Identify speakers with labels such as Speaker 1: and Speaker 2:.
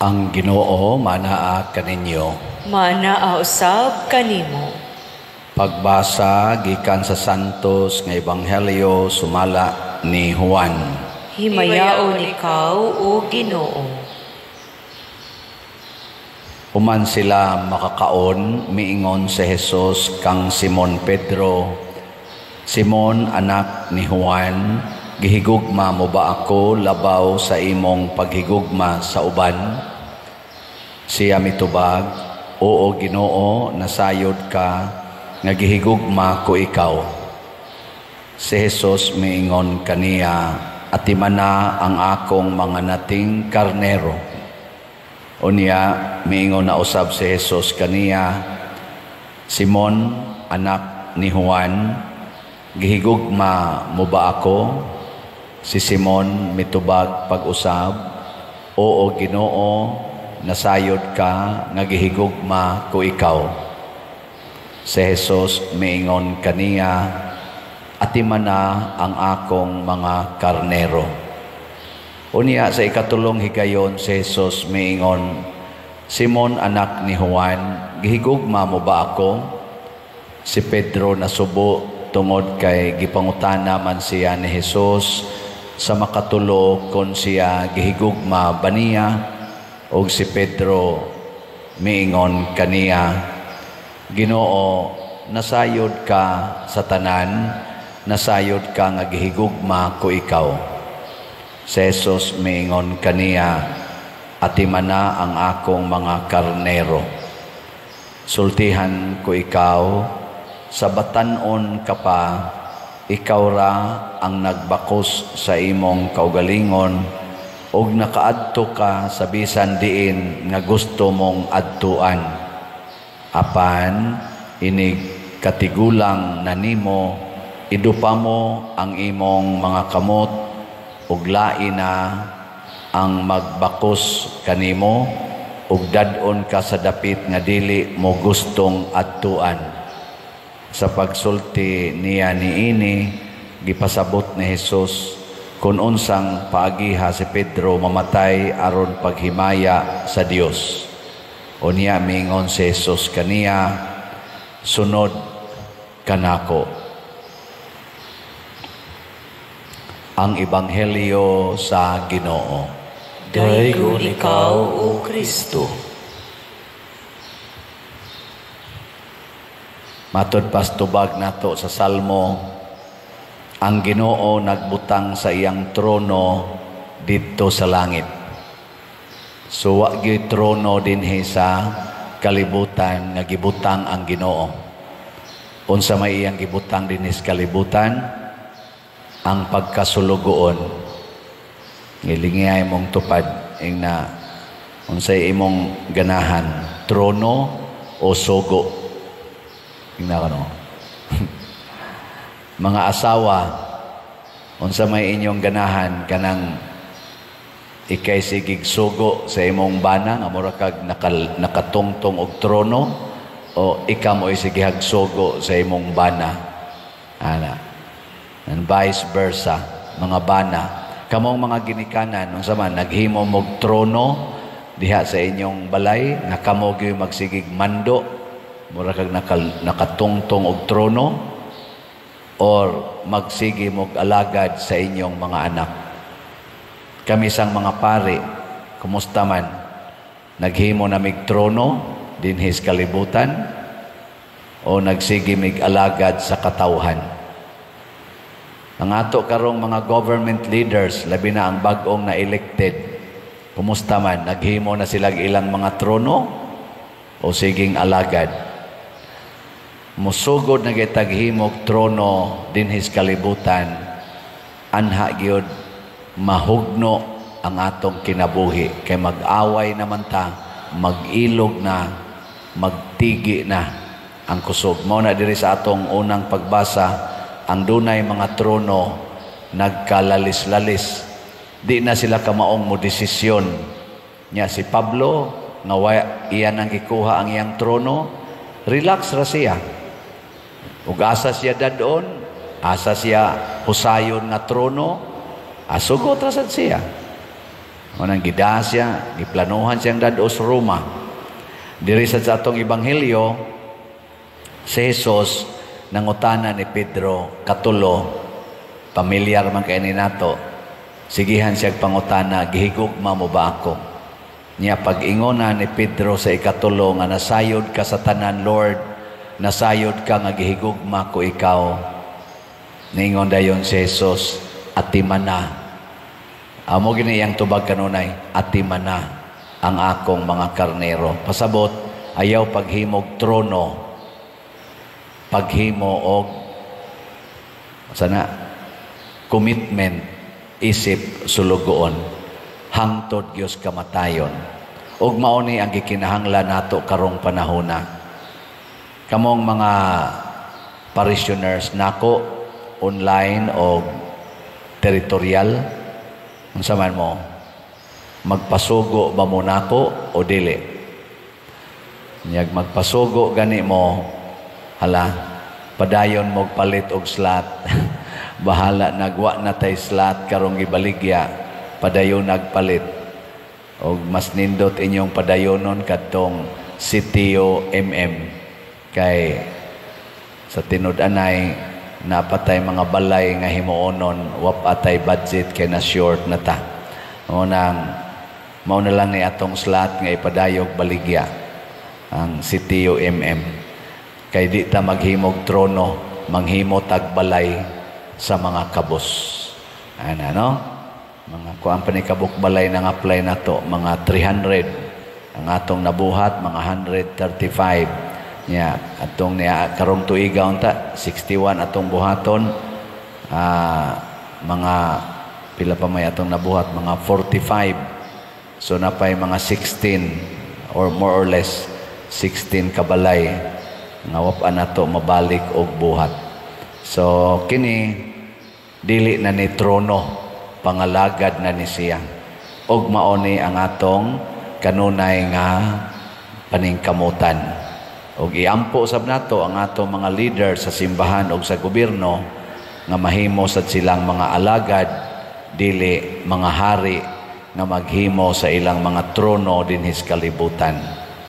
Speaker 1: Ang Ginoo manaa kaninyo.
Speaker 2: Manaa usab kanimo.
Speaker 1: Pagbasa gikan sa Santos nga Ebanghelyo sumala ni Juan.
Speaker 2: Himayaon ikaw, o Ginoo.
Speaker 1: Human sila makakaon, miingon si Jesus kang Simon Pedro, "Simon, anak ni Juan, gihigugma mo ba ako labaw sa imong paghigugma sa uban?" Siya mitubag, "Oo, Ginoo, nasayod ka nga gihigugma ko ikaw." Si Jesus miingon kaniya, "Atimana ang akong mga nating karnero." Unya, miingon na usab si Jesus kaniya, "Simon, anak ni Juan, gihigugma mo ba ako?" Si Simon mitubag pag-usab, "Oo, Ginoo, nasayod ka nga gihigugma ko ikaw." Si Jesus miingon kaniya, "Atimana ang akong mga karnero." Unya sa ikatulong higayon si Jesus miingon, "Simon, anak ni Juan, gihigugma mo ba ako?" Si Pedro nasubo tungod kay gipangutana man siya ni Jesus sa makatulo kon siya gihigugma ba niya, ug si Pedro miingon kaniya, "Ginoo, nasayod ka sa tanan, nasayod ka nga gihigugma ko ikaw." Si Jesus miingon kaniya, "Atimana ang akong mga karnero. Sultihan ko ikaw, sa batan-on ka pa, ikaw ra ang nagbakos sa imong kaugalingon ug nakaadto ka sa bisan diin nga gusto mong adtuan. Apan inig katigulang na nimo, idupa mo ang imong mga kamot ug lain na ang magbakos kanimo ug dad-on ka sa dapit nga dili mo gustong adtuan." Sa pagsulti niya niini, gipasabot ni Jesus kung unsang paagiha si Pedro mamatay aron paghimaya sa Dios. Unya mingon si Jesus kaniya, "Sunod kanako." Ang Ebanghelyo sa Ginoo.
Speaker 2: Daygon ikaw, O Kristo.
Speaker 1: Matod pastubag nato sa Salmo, ang Ginoo nagbutang sa iyang trono didto sa langit. So wa gyud trono dinhi sa kalibutan nga gibutang ang Ginoo. Unsa may iyang gibutang dinhi sa kalibutan? Ang pagkasulugoon. Ngilingay mong tupad ing na unsay imong ganahan, trono o sugo? Ingna kano. Mga asawa, unsa may inyong ganahan, kanang ikay sigig sugo sa imong bana nga mura kag nakatungtong og trono, o ikaw mo sigihag sugo sa imong bana? Ana. And vice versa, mga bana, kamong mga ginikanan, unsa man, naghimo mog trono diha sa inyong balay nga kamo gyud magsigig mando, mura kag nakatungtong og trono, or magsige mog alagad sa inyong mga anak? Kami sang mga pari, kumusta man? Naghimo na mig trono dinhi sa kalibutan o nagsige mig alagad sa katawhan? Ang ato karong mga government leaders, labi na ang bag-ong na-elected, kumusta man? Naghimo na sila ilang mga trono o siging alagad? Musugod na gitaghimog trono dinhi sa kalibutan, anha gyud mahugno ang atong kinabuhi, kay mag-away naman ta, mag-ilog na, magtigi na ang kusog. Mao na diri sa atong unang pagbasa, ang dunay mga trono nagkalalis-lalis, di na sila kamaong mo desisyon. Nya si Pablo nga iyan ang gikuha ang iyang trono, relax ra siya. Ug asa siya dadon, asa siya husayon nga trono, asugot ra sad siya. Unang gidaa siya, giplanuhan siyang dad-o sa Roma. Diri sa atong ebanghelyo, si Jesus nangutana ni Pedro katulo, pamilyar man kay ni nato. Sigihan siya pangutana, "Gihigugma mo ba ako?" Niya pag-ingona ni Pedro sa ikatulo nga, "Nasayod ka sa tanan, Lord, nasayod ka nga gihigugma ko ikaw." Ningon dayon si Jesus, "Atimana." Amo gini iyang tubag kanunay, "Atimana ang akong mga karnero." Pasabot, ayaw paghimog trono, paghimo og sana commitment isip sulugoon hangtod Dios kamatayon. Ug mao ni ang gikinahanglan nato karong panahona. Kamong mga parishioners nako online o territorial, unsa man mo, magpasugo ba mo nako o dili? Nyag magpasugo gani mo, hala, padayon mo palit og slot. Bahala nagwa na tay slot karong gibaligya, padayon nagpalit. Og mas nindot inyong padayonon kadtong CTO MM kay sa tinud-anay napatay mga balay nga himuonon, wap atay budget kay na short na ta. Unang mao na lang ni atong slot nga ipadayog baligya ang CTO MM kay di ta maghimog trono, manghimo tag balay sa mga kabus ana, no? Mga kuan pa ni kabuk balay nang apply nato, mga 300 ang atong nabuhat, mga 135 nya atong niya karong tuiga unta 61 atong buhaton. Mga pila pa may atong nabuhat, mga 45, so napay mga 16 or more or less 16 kabalay nga wa nato mabalik og buhat. So kini dili na ni trono, pangalagad na ni siya. Og mao ni ang atong kanunay nga paningkamutan. Og iampo sab nato ang atong mga leader sa simbahan og sa gobyerno nga mahimo sad silang mga alagad, dili mga hari nga maghimo sa ilang mga trono dinhis kalibutan.